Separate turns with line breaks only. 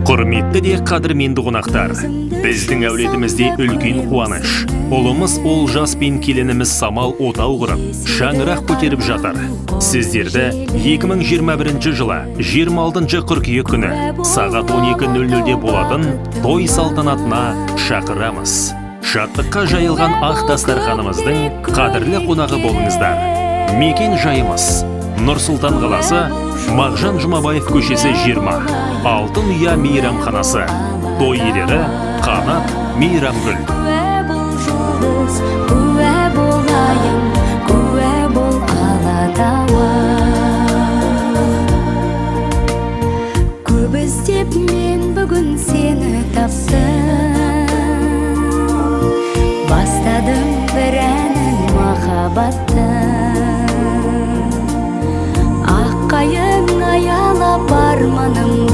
Құрметті де қадірменді қонақтар, біздің әулетімізде үлкен қуаныш. Ұлымыз Олжас пен келініміз Самал отау құрып, шаңырақ көтеріп жатыр. Сіздерді 2021 жылы 26 қыркүйек күні сағат 12:00-де болатын той салтанатына шақырамыз. Шаттыққа жайылған ақ дастарханымыздың қадірлі қонағы болыңыздар. Мекен жайымыз: Нұр Сұлтан қаласы, Мағжан Жұмабаев көшесі 20, Алтын ұя мейрамханасы. Той иелері: Қанат, Мейрамгүл.
Куә бол, жұлдыз, куә болайын, куә бол, Алатауым. Көп іздеп мен бүгін сені таптым. Бастадым бір әнін махаббаттың. Ақ қайың аялап арманымды.